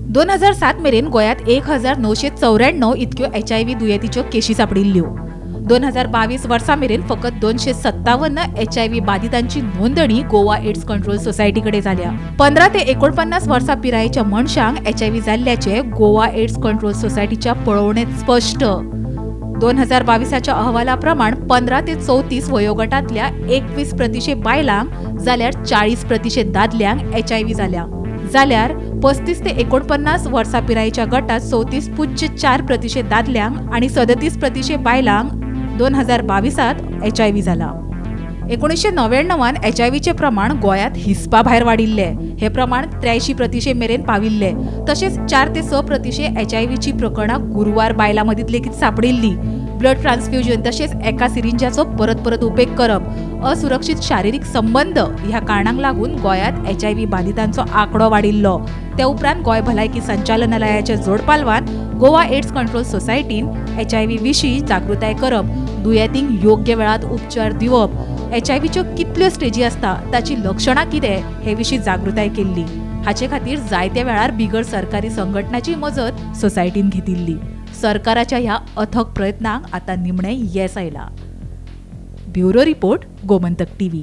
2007 मेरेन गोंयांत 1994 इतक्यो HIV दुयेंतीच्यो केशी सापडिल्ल्यो. 2022 वर्सा मेरेन फकत 257 HIV बाधितांची नोंदणी गोवा एड्स कंट्रोल सोसायटी कडेन जाल्या. 15 ते 49 वर्सां पिरायेच्या मनशांक HIV जाल्ल्याचे गोवा एड्स कंट्रोल सोसायटीच्या पळोवणेंत स्पश्ट. 2022च्या अहवाला प्रमाण 15 ते 34 वयोगटांतल्या 21% बायलांक जाल्यार 40% दादल्यांक HIV जाल्या. जाल्यार 35 ते 49 वर्सां पिरायेच्या गटात 34.4% दादल्यांक आनी 37% बायलांक 2022 HIV जाला. 1999 HIVचें प्रमाण गोंयांत हिसपा भायर वाडिल्लें. हें प्रमाण 83% मेरेन पाविल्लें. तशेंच 4 ते 6% HIVची प्रकरणां गुरवार बायलां मदीं लेगीत सापडिल्लीं. ब्लड ट्रान्सफ्युजन तशेंच एका सिरिंजाचो परत परत उपेग करप, असुरक्षीत शारिरीक संबंद ह्या कारणांक लागून गोंयांत HIV बाधितांचो आंकडो वाडिल्लो. ते उपरांत गोंय भलायकी संचालनालयाच्या जोडपालवान गोवा एड्स कंट्रोल सोसायटीन HIV विशीं जागृताय करप, दुयेंतींक योग्य वेळात उपचार दिवप, HIVच्यो कितल्यो स्टेजी आसता, ताची लक्षणां कितें हे विशीं जागृताय केल्ली. हाचे खातीर जायत्या वेळार बिगर सरकारी संघटनाची मजत सोसायटीन घेतिल्ली. सरकाराच्या ह्या अथक प्रयत्नांक आतां निमणें येस आयलां. Bureau report, Gomantak TV.